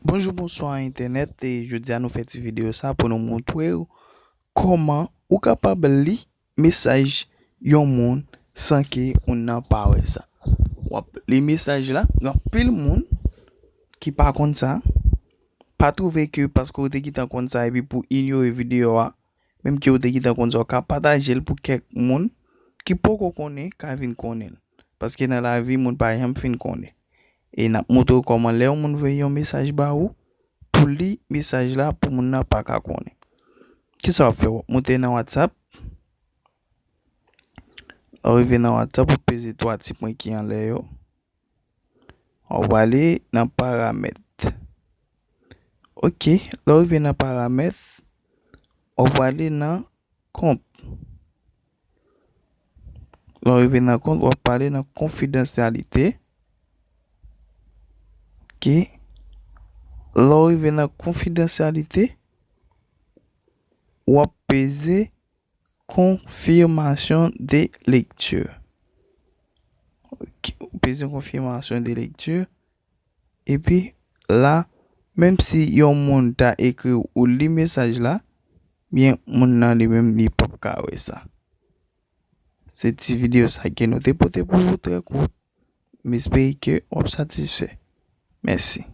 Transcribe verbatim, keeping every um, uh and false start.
Bonjou, bonswa entènèt, e jodi a nou fè ti videyo sa pou nou montre w kòman ou kapab li mesaj yon moun san ke moun nan pa wè sa. W ap li mesaj la, gen anpil moun ki pa konn sa, pa twouve ke paske w te gentan konn sa epi pou inyore videyo a, menm ke w te gentan konn sa, w ka pataje l pou kèk moun ki poko konnen ka vin konnen l. Paske nan lavi, moun pa janm fin konnen. E n ap montre w kòman lè yon moun voye yon mesaj ba ou, pou li mesaj la, pou moun nan pa ka konnen. Kisa w ap fè? W ap monte nan WhatsApp. Lè w rive nan WhatsApp, w ap peze twa ti pwen ki anlè yo. W ap prale nan paramèt. Ok, lè w rive nan paramèt, w ap prale nan kont. Lè w rive nan kont, w ap prale nan konfidansyalite. Ok. Lè w rive nan konfidansyalite, w ap peze confirmation de lecture. Ok, ou peze confirmation de lecture. Epi la, menm si yon moun ta ekri w, ou li mesaj la, byen moun nan li menm li p ap ka wè sa. Se ti videyo sa ke nou te pote pou ou, trè kout. M espere ke w ap satisfè. Mèsi.